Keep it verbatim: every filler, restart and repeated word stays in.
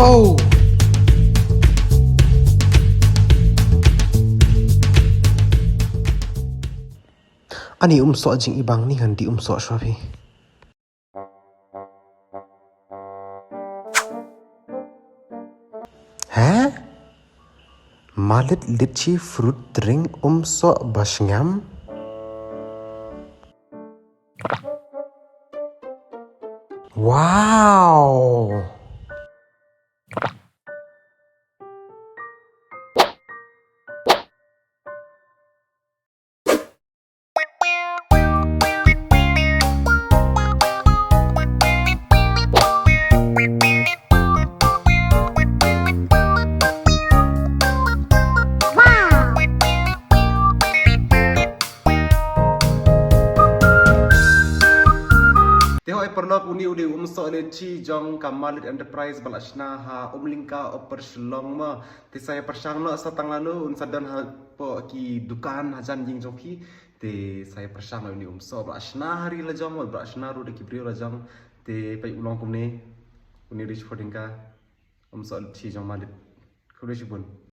Oh. Ani um soh jingibang ni, ngan dih um soh shuwa phi. Heh? Malit litchi fruit drink um soh ba sngam? Wow! Te hoi paralok, uni u dei u um soh litchi jong ka Malit Enterprise ba la shna ha Umlyngka, Upper Shillong mo. Te sa ïa pyrshang noh sa tang lano, un sa don hapoh ki dukan hajan ïing jong ki. Te sa ïa pyrshang noh uni u um soh ba la shna ha ri lajong mo, ba la shna ruh da ki briew lajong. Te peit u long kumne, uni Rich Fordinka, um soh litchi jong Malit. Khublei shibun.